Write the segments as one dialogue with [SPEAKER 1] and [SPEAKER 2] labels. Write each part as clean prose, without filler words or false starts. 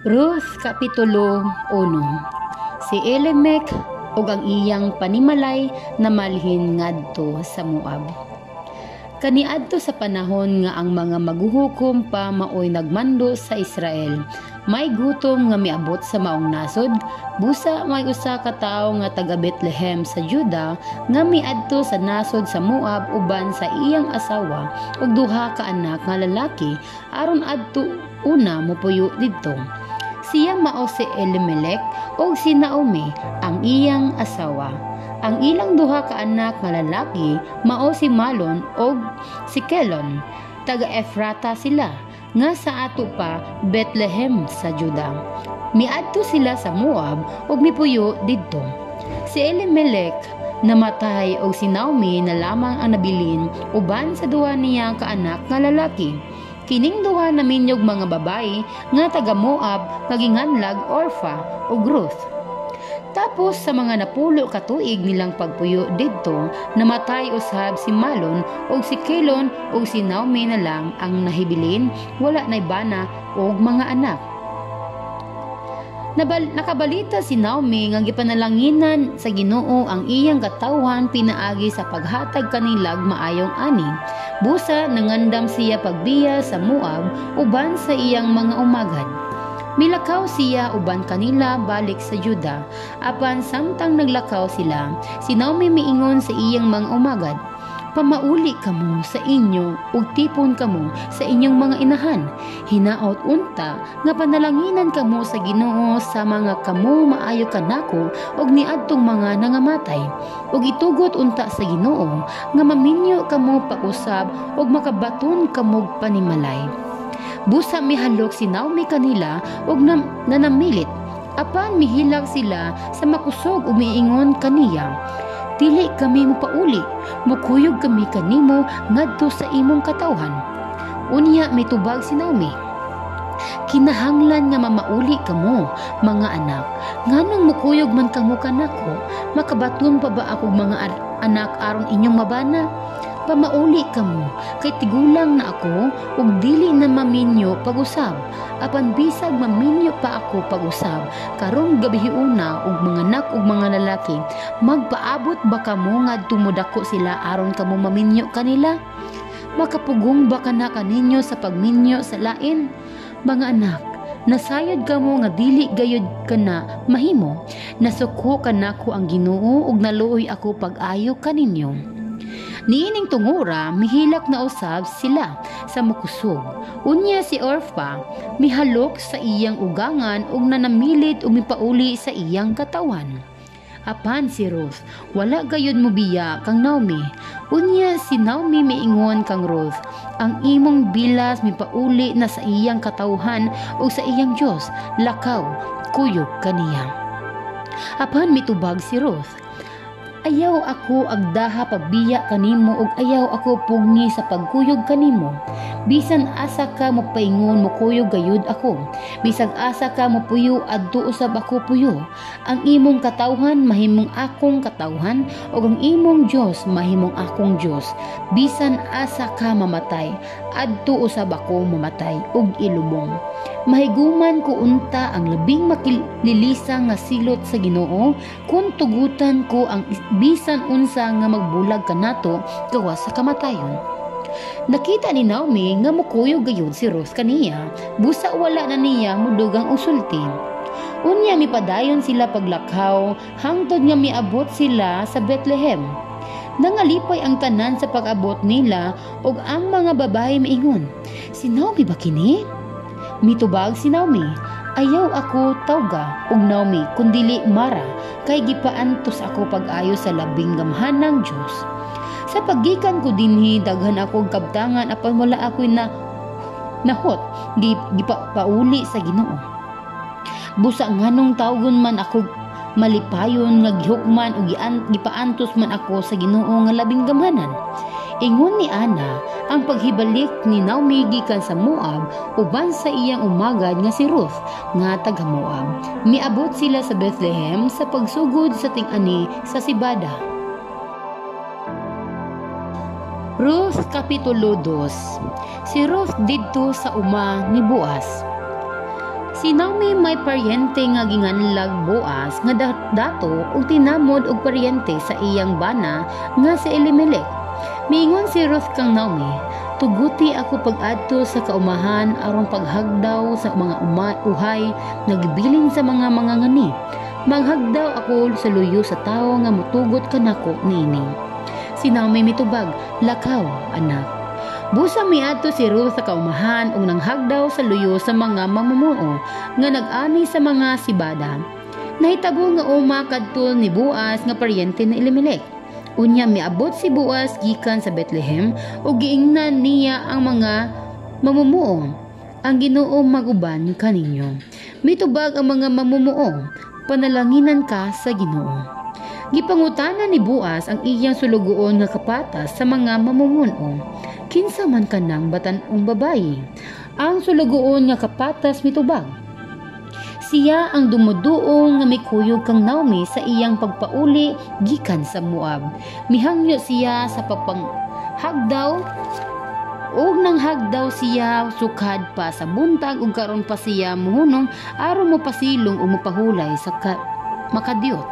[SPEAKER 1] Ruth Kapitulo 1. Si Elimelech ug ang iyang panimalay namalhin ngadto sa Moab. Kaniadto sa panahon nga ang mga maghuhukom pa maoy nagmando sa Israel, may gutom nga miabot sa maong nasod. Busa may usa ka tawo nga taga Bethlehem sa Juda nga miadto sa nasod sa Moab uban sa iyang asawa ug duha ka anak nga lalaki aron adto una mopuyo didto. Siya mao si Elimelech ug si Naomi ang iyang asawa. Ang ilang duha ka anak nga lalaki mao si Malon ug si Kelon. Taga Efrata sila nga sa ato pa Bethlehem sa Juda. Miadto sila sa Moab ug mipuyo didto. Si Elimelech namatay ug si Naomi na lamang ang nabilin uban sa duha niya ka anak nga lalaki. Kining duha naminyog mga babayi nga taga Moab nga ginganlag Orpha ug Ruth. Tapos sa mga 10 ka tuig nilang pagpuyo didto, namatay usab si Malon ug si Kelon ug si Naomi na lang ang nahibilin, wala nay bana ug mga anak. Nakabalita si Naomi nga gipanalanginan sa Ginoo ang iyang katawhan pinaagi sa paghatag kanilag maayong ani. Busa nangandam siya pagbiya sa Moab uban sa iyang mga umagad. Milakaw siya uban kanila balik sa Juda. Apan samtang naglakaw sila, si Naomi miingon sa iyang mga umagad, "Pamauli kamo sa inyo ug tipon kamo sa inyong mga inahan. Hinaot unta nga panalanginan kamo sa Ginoo sa mga kamo maayo kanako ug niadtong mga nangamatay. Ug itugot unta sa Ginoo nga maminyo kamo pag-usab ug makabaton kamog panimalay." Busa mihalok si Naomi kanila ug nanamilit. Apan mihilak sila sa makusog ug miingon kaniya, "Dili kami mopauli, mukuyog kami kanimo ngadto sa imong katawhan." Unya mitubag si Naomi, "Kinahanglan nga mamauli kamo, mga anak. Nganong mukuyog man kamo kanako? Makabaton pa ba akong mga anak aron inyong mabana? Pamauli kamo, kay tigulang na ako ug dili na maminyo pag-usab. Apan bisag maminyo pa ako pag-usab, karong gabihiuna ug mga anak ug mga lalaki, magpaabot ba kamo ngadto modako sila aron kamo maminyo kanila? Makapugong ba kana kaninyo sa pagminyo sa lain? Mga anak, nasayod kamo nga dili gayud kana mahimo. Nasuko kanako ang Ginoo ug naluoy ako pag-ayo kaninyo." Niining tungura, mihilak na usab sila sa makusog. Unya si Orpha mihalok sa iyang ugangan ug nanamilit ug mipauli sa iyang katawan. Apan si Ruth, wala gayud mobiya kang Naomi. Unya si Naomi miingon kang Ruth, "Ang imong bilas mipauli na sa iyang katawhan ug sa iyang Dios, lakaw, kuyog kaniya." Apan mitubag si Ruth, "Ayaw ako agdaha pagbiya kanimo ug ayaw ako pugni sa pagkuyog kanimo. Bisan asa ka mopaingon, mokuyog gayud ako. Bisag asa ka mopuyo, adto usab ako puyo. Ang imong katawhan mahimong akong katawhan ug ang imong Dios mahimong akong Dios. Bisan asa ka mamatay, adto usab ako mamatay ug ilubong. Mahiguman ko unta ang labing makililisa nga silot sa Ginoo kung tugutan ko ang bisan unsa nga magbulag kanato gawas sa kamatayon." Nakita ni Naomi nga mukuyog gayud si Ruth kaniya, busa wala na niya mudugang usulti. Unya mipadayon sila paglakaw hangtod nga miabot sila sa Bethlehem. Nangalipay ang tanan sa pag-abot nila ug ang mga babae miingon, "Si Naomi ba kini?" Mitubag si Naomi, "Ayaw ako tawga og Naomi kundili Mara, kay gipaantos ako pag-ayo sa labing gamhanang Dios. Sa paggikan ko dinhi daghan ako og kabtangan, apan wala ako'y na nahot gipauli sa Ginoo. Busa nganong tawgon man ako malipayon nga gihukman o gipaantos man ako sa Ginoo nga labing gamhanan?" Ingon ni Ana, ang paghibalik ni Naomi gikan sa Moab uban sa iyang umagad nga si Ruth nga taga Moab. Miabot sila sa Bethlehem sa pagsugod sa ting-ani sa sibada. Ruth Kapitulo 2. Si Ruth didto sa uma ni Boaz. Si Naomi may paryente nga ginganlag Boaz nga dato og tinamod og paryente sa iyang bana nga si Elimelech. Miingon si Ruth kang Naomi, "Tuguti ako pag-adto sa kaumahan aron paghagdaw sa mga uhay nga gibilin sa mga mangangani. Maghagdaw ako sa luyo sa tawo nga motugot kanako niini." Si Naomi mitubag, "Lakaw, anak." Busa miadto si Ruth sa kaumahan ug nanghagdaw sa luyo sa mga mamumuo nga nag-ani sa mga sibada. Nahitabo nga uma kadto ni Boaz nga paryente ni Elimelech. Unya miabot si Boaz gikan sa Bethlehem ug giingnan niya ang mga mamumuo, "Ang Ginoo maguban kaninyo." Mitubag ang mga mamumuo, "Panalanginan ka sa Ginoo." Gipangutana ni Boaz ang iyang sulugoon nga kapatas sa mga mamumuo, "Kinsa man kanang batan-ong babayi?" Ang sulugoon nga kapatas mitubag, "Siya ang dumuduong nga mikuyog kang Naomi sa iyang pagpauli gikan sa Moab. Mihangyo siya sa pagpanghagdaw ug nanghagdaw siya sukad pa sa buntag ug karon pa siya muhunong aron mopasilong ug mopahulay sa makadiyot."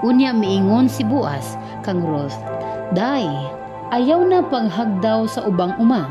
[SPEAKER 1] Unya miingon si Boaz kang Ruth, "Day, ayaw na paghagdaw sa ubang uma.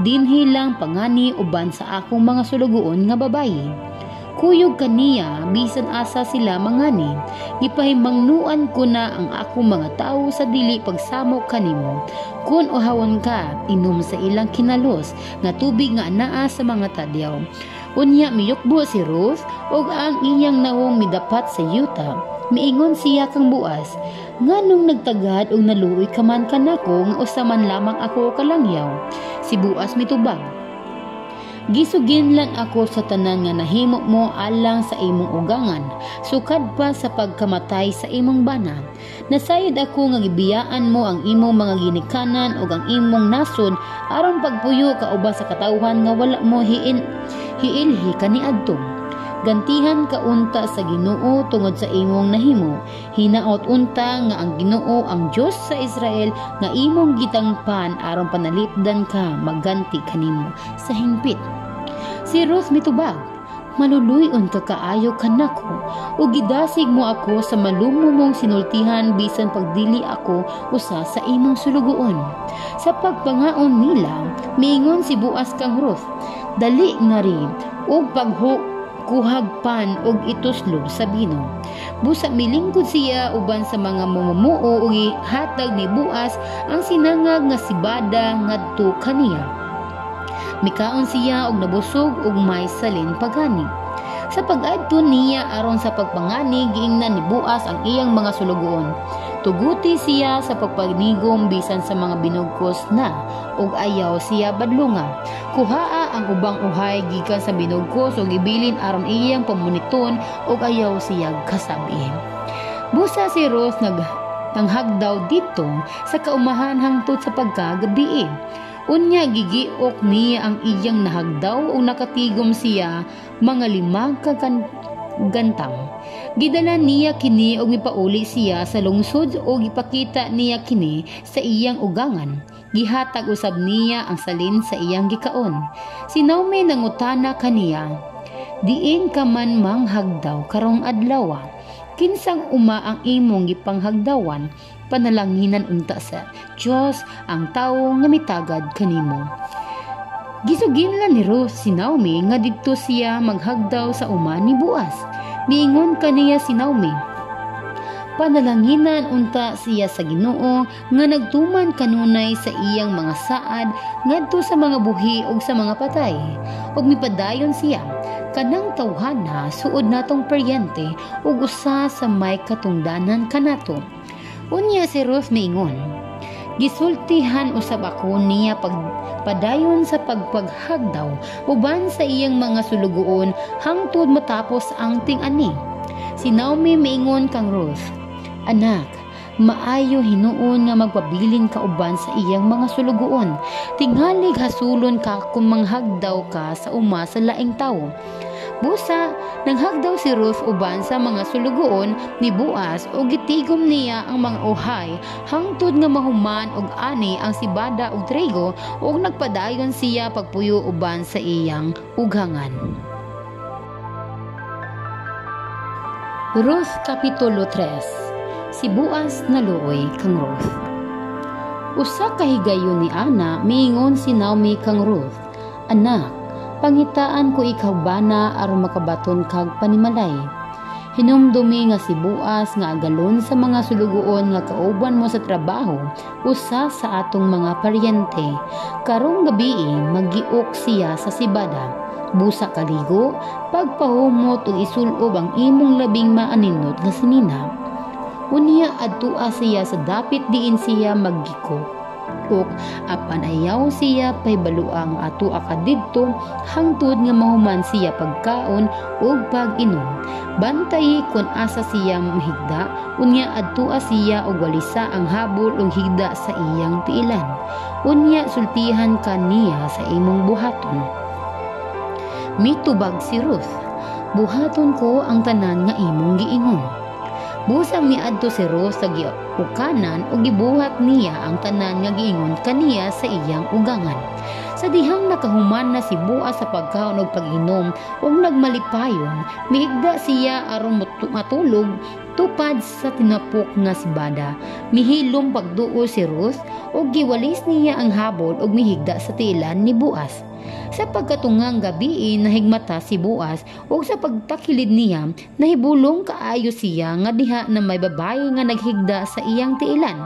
[SPEAKER 1] Dinhi lang pangani uban sa akong mga sulugoon nga babayi. Kuyog kaniya bisan asa sila mangani. Gipahimangnuan ko na ang akong mga tawo sa dili pagsamok kanimo. Kun uhawon ka, inom sa ilang kinalos nga tubig nga anaa sa mga tadyaw." Unya miyukbo si Ruth ug ang iyang nawong midapat sa yuta. Miingon siya kang Boaz, "Nganong nagtagad og naluoy ka man kanako nga usa man lamang ako kalangyaw?" Si Boaz mitubag, "Gisuginlan ako sa tanan nga nahimo mo alang sa imong ugangan, sukad pa sa pagkamatay sa imong bana. Nasayod ako nga gibiyaan mo ang imong mga ginikanan ug ang imong nasod aron pagpuyo kauban sa katawhan nga wala mo hiilhi kaniadto. Gantihan ka unta sa Ginoo tungod sa imong nahimo. Hinaot unta nga ang Ginoo, ang Dios sa Israel nga imong gitangpan aron panalipdan ka, magganti kanimo sa hingpit." Si Ruth mitubag, "Maluluy-on ka kaayo kanako ug gidasig mo ako sa malumo mong sinultihan bisan pagdili ako usa sa imong sulugoon." Sa pagpangaon nila, miingon si Boaz kang Ruth, "Dali ngari ug kuhagpan og ituslob sa bino." Busa milingkod siya uban sa mga mamumuo ug ihatag ni Boaz ang sinangag nga sibada ngadto kaniya. Mikaon siya og nabusog og may salin pagani. Sa pag-adto niya aron sa pagpangani, giingnan ni Boaz ang iyang mga sulugoon, "Tuguti siya sa pagpanigom bisan sa mga binugkos na ug ayaw siya badlunga. Kuhaa ang ubang uhay gikan sa binugkos ug ibilin aron iyang pamuniton ug ayaw siya kasabi." Busa si Ruth nanghagdaw dito sa kaumahan hangtod sa pagkagabii. Unya gigiok niya ang iyang nahagdaw ug nakatigom siya mga 5 ka gantang. Gidala niya kini og mipauli siya sa lungsod ug gipakita niya kini sa iyang ugangan. Gihatag usab niya ang salin sa iyang gikaon. Si Naomi nangutana kaniya, "Diin ka man manghagdaw karong adlaw? Kinsang uma ang imong gipanghagdawan? Panalanginan unta sa Dios ang tawo nga mitagad kanimo." Gisuginlan ni Ruth si Naomi nga didto siya maghagdaw sa uma ni Boaz. Miingon kaniya si Naomi, "Panalanginan unta siya sa Ginoo nga nagtuman kanunay sa iyang mga saad ngadto sa mga buhi ug sa mga patay." Ug mipadayon siya, "Kanang tawhana suod natong paryente ug usa sa may katungdanan kanato." Unya si Ruth miingon, "Gisultihan usab ako niya pagpadayon sa pagpaghagdaw uban sa iyang mga sulugoon hangtod matapos ang ting-ani." Si Naomi miingon kang Ruth, "Anak, maayo hinuon nga magpabilin ka uban sa iyang mga sulugoon. Tingalig hasulon ka kung manghagdaw ka sa uma sa laing tawo." Busa, nanghagdaw si Ruth uban sa mga sulugoon ni Boaz ug gitigom niya ang mga uhay hangtod nga mahuman og ani ang sibada ug trigo ug nagpadayon siya pagpuyo uban sa iyang ughangan. Ruth Kapitulo 3. Si Boaz naluoy kang Ruth. Usa ka higayon ni ana, miingon si Naomi kang Ruth, "Anak, pangitaan ko ikaw bana aron makabaton kag panimalay. Hinumdumi nga si Boaz nga agalon sa mga sulugoon nga kauban mo sa trabaho, usa sa atong mga paryente. Karong gabii magiok siya sa sibada. Busa kaligo, pagpahumot ug isulob ang imong labing maaninot nga sinina. Unya adtua siya sa dapit diin siya maggiko. Ok, apan ayaw siya pahibalua nga atua ka didto hangtod nga mahuman siya pagkaon ug pag-inom. Bantayi kun asa siya mahigda, unya adtua siya og walisa ang habol ug higda sa iyang tiilan. Unya sultihan ka niya sa imong buhaton." Mitubag si Ruth, "Buhaton ko ang tanan nga imong giingon." Busa miadto si Ruth sa giukanan ug gibuhat niya ang tanan nga giingon kaniya sa iyang ugangan. Sa dihang nakahuman na si Boaz sa pagkaon ug pag-inom ug nagmalipayon, mihigda siya aron matulog tupad sa tinapok nga sibada. Mihilom pagduol si Ruth ug giwalis niya ang habol ug mihigda sa tiilan ni Boaz. Sa pagkatungang gabii nahigmata si Boaz ug sa pagtakilid niya nahibulong kaayo siya nga diha na may babayi nga naghigda sa iyang tiilan.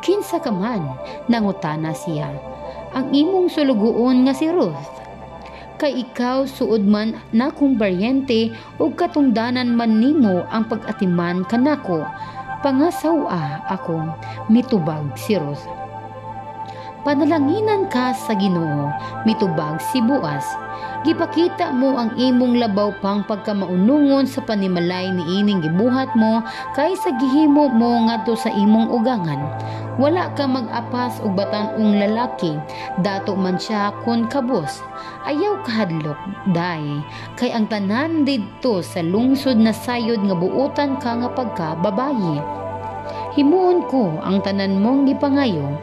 [SPEAKER 1] "Kinsa ka man?" nangutana siya. "Ang imong sulugoon nga si Ruth. Kay ikaw suod man nakong paryente ug katungdanan man nimo ang pag-atiman kanako. Pangasaw-a ako," mitubag si Ruth. "Panalanginan ka sa Ginoo," mitubag si Boaz. "Gipakita mo ang imong labaw pang pagkamaunungon sa panimalay niining gibuhat mo kay sa gihimo mo ngadto sa imong ugangan. Wala ka mag-apas og batan-ong lalaki, dato man siya kun kabus. Ayaw kahadlok, day, kay ang tanan didto sa lungsod na sayod nga buotan ka nga pagka babayi. Himuon ko ang tanan mong gipangayo.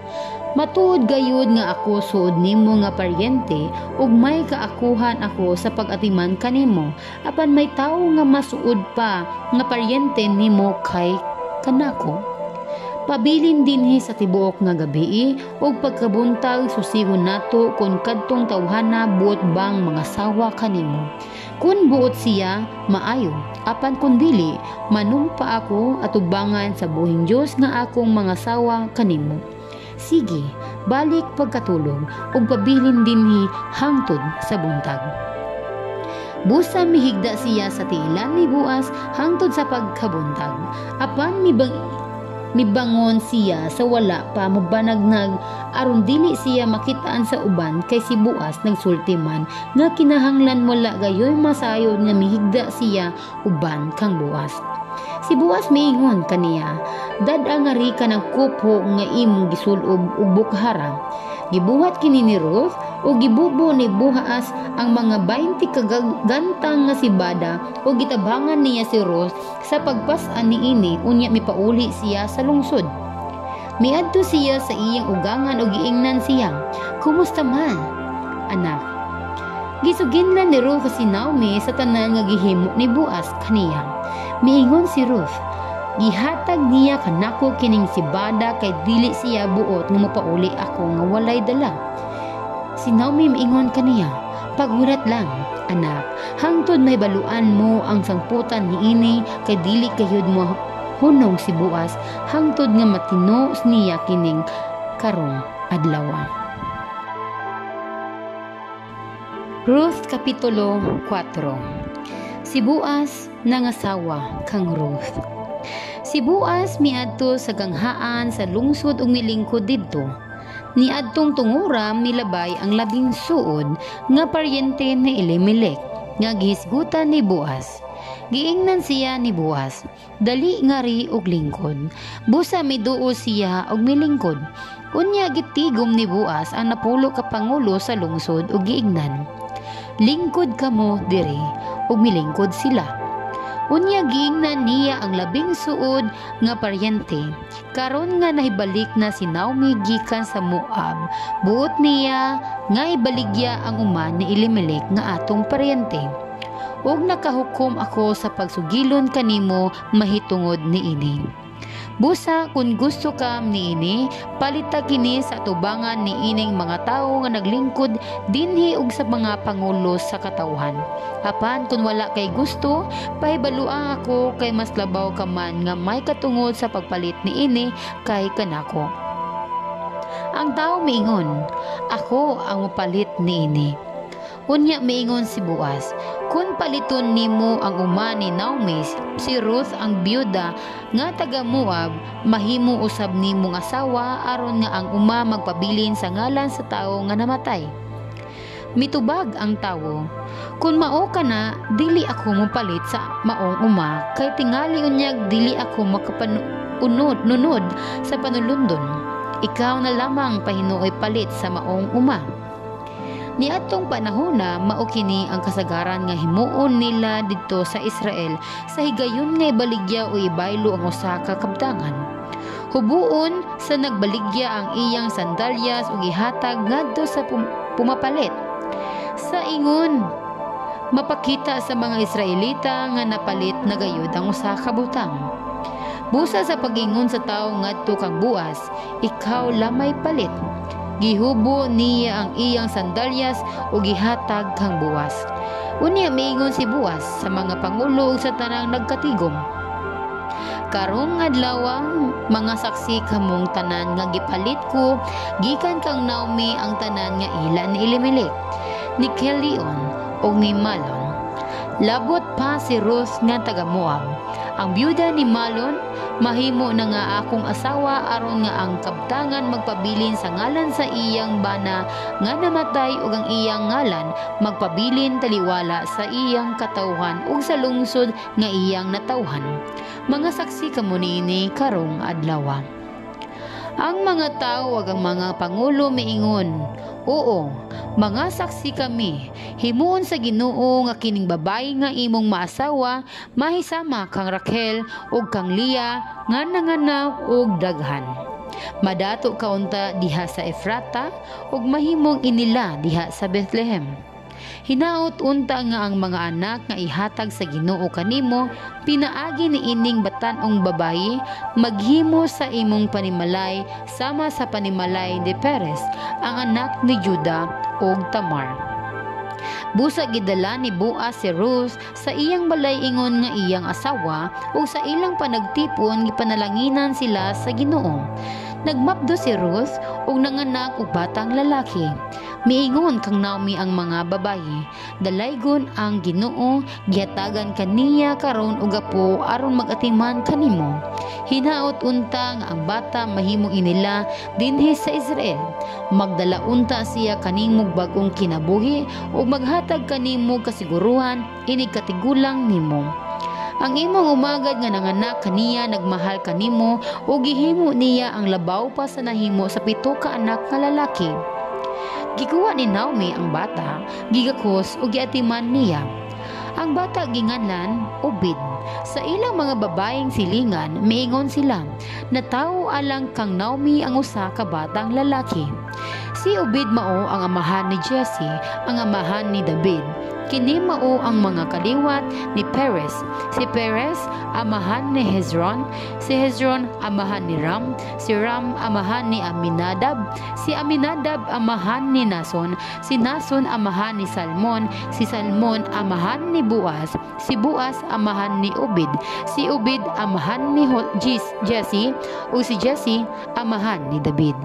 [SPEAKER 1] Matuod gayud nga ako suod nimo nga paryente ug may kaakuhan ako sa pag-atiman kanimo, apan may tawo nga masuod pa nga paryente nimo kay kanako. Pabilin dinhi sa tibuok nga gabii ug pagkabuntag susigon nato kung kadtong tawhana buot bang mga sawa kanimo. Kun buot siya, maayo, apan kun dili, manumpa ako atubangan sa buhing Dios nga akong mga sawa kanimo. Sige, balik pagkatulog ug pabilin dinhi hangtod sa buntag." Busa mihigda siya sa tiilan ni Boaz hangtod sa pagkabuntag. Apan mibangon siya sa wala pa mobanagnag aron dili siya makitaan sa uban kay si Boaz nagsulti man nga kinahanglan wala gayoy masayod nga mihigda siya uban kang Boaz. Si Boaz miingon kaniya, "Dad-a ngari kanang kupo nga imong gisulob ug bukhara." Gibuhat kini ni Ruth ug gibubo ni Boaz ang mga 20 ka gantang nga sibada ug gitabangan niya si Ruth sa pagpas-an niini, unya mipauli siya sa lungsod. Miadto siya sa iyang ugangan ug giingnan siya, "Kumusta man, anak?" Gisuginlan ni Ruth si Naomi sa tanan nga gihimo ni Boaz kaniya. Miingon si Ruth, "Gihatag niya kanako kining sibada kay dili siya buot nga mopauli ako nga walay dala." Si Naomi miingon kaniya, "Paghulat lang, anak, hangtod mahibaluan mo ang sangputan niini kay dili kayod mo hunong si Boaz hangtod nga matino niya kining karong adlaw." Ruth Kapitulo 4. Si Boaz nangasawa kang Ruth. Si Boaz miadto sa ganghaan sa lungsod ug milingkod didto. Niadtong tungura milabay ang labing suod nga paryente ni Elimelech nga gihisgutan ni Boaz. Giingnan siya ni Boaz, "Dali ngari og lingkod." Busa miduol siya og milingkod. Unya gitigom ni Boaz ang napulo ka pangulo sa lungsod ug giingnan, "Lingkod kamo diri," ug milingkod sila. Unya giingnan niya ang labing suod nga paryente, "Karon nga nahibalik na si Naomi gikan sa Moab, buot niya nga ibaligya ang uma ni Elimelech nga atong paryente. Ug nakahukom ako sa pagsugilon kanimo mahitungod niini. Busa kung gusto ka niini, palita kini sa atubangan niining mga tawo nga naglingkod dinhi ug sa mga pangulo sa katawhan. Apan kung wala kay gusto, pahibalua ako kay mas labaw ka man nga may katungod sa pagpalit niini kay kanako. Ang tawo miingon, "Ako ang mopalit niini." Unya miingon si Boaz, "Kun paliton nimo ang uma ni Naomi, si Ruth ang byuda nga taga Moab, mahimo usab nimong asawa aron nga ang uma magpabilin sa ngalan sa tawo nga namatay." Mitubag ang tawo, "Kun mao kana, dili ako mopalit sa maong uma, kay tingali unyag dili ako makapanunod nunod sa panulundon. Ikaw na lamang pahinuoy palit sa maong uma." Niadtong panahona mao kini ang kasagaran nga himuon nila didto sa Israel sa higayon nga ibaligya o ibaylo ang usa ka kabtangan. Hubuon sa nagbaligya ang iyang sandalyas ug ihatag ngadto sa pumapalit. Sa ingon, mapakita sa mga Israelita nga napalit na gayud ang usa ka butang. Busa sa pag-ingon sa tawo ngadto kang Boaz, "Ikaw lamay palit," gihubo niya ang iyang sandalyas ug gihatag kang Boaz. Unya miingon si Boaz sa mga pangulo ug sa tanang nagkatigom, "Karong adlaw mga saksi kamong tanan nga gipalit ko gikan kang Naomi ang tanan nga ila ni Elimelech, ni Kelion ug ni Malon. Labot pa si Ruth nga taga Moab. Ang byuda ni Malon mahimo na nga akong asawa aron nga ang kabtangan magpabilin sa ngalan sa iyang bana nga namatay ug ang iyang ngalan magpabilin taliwala sa iyang katawhan ug sa lungsod nga iyang natawhan. Mga saksi kamo niini karong adlaw." Ang mga tao ug ang mga pangulo miingon, "Oo, mga saksi kami. Himuon sa Ginoo nga kining babayi nga imong maasawa mahisama kang Raquel ug kang Leah nga nanganak og daghan. Madato ka unta diha sa Efrata ug mahimong inila diha sa Bethlehem. Hinaot unta nga ang mga anak nga ihatag sa Ginoo kanimo pinaagi niining batan-ong babayi maghimo sa imong panimalay sama sa panimalay ni Perez, ang anak ni Juda ug Tamar." Busa gidala ni Boaz si Ruth sa iyang balay ingon nga iyang asawa ug sa ilang panagtipon gipanalanginan sila sa Ginoo. Nagmapdo si Ruth ug nanganak og batang lalaki. Miingon kang Naomi ang mga babayi, "Dalaygon ang Ginoo, gihatagan kaniya karon og apo aron mag-atiman kanimo. Hinaot unta nga ang bata mahimong inila dinhi sa Israel. Magdala unta siya kanimo bag-ong kinabuhi ug maghatag kanimo kasiguruhan inig katigulang nimo. Ang imong umagad nga nanganak kaniya nagmahal kanimo ug gihimo niya ang labaw pa sa nahimo sa 7 ka anak nga lalaki." Gikuha ni Naomi ang bata, gigakos ug giatiman niya. Ang bata ginganlan Obed. Sa ilang mga babaeng silingan, miingon sila, "Natawo alang kang Naomi ang usa ka batang lalaki." Si Obed mao ang amahan ni Jesse, ang amahan ni David. Kini mao ang mga kaliwat ni Perez. Si Perez amahan ni Hezron, si Hezron amahan ni Ram, si Ram amahan ni Aminadab, si Aminadab amahan ni Nason, si Nason amahan ni Salmon, si Salmon amahan ni Boaz, si Boaz amahan ni Obed, si Obed amahan ni Jesse, ug si Jesse amahan ni David.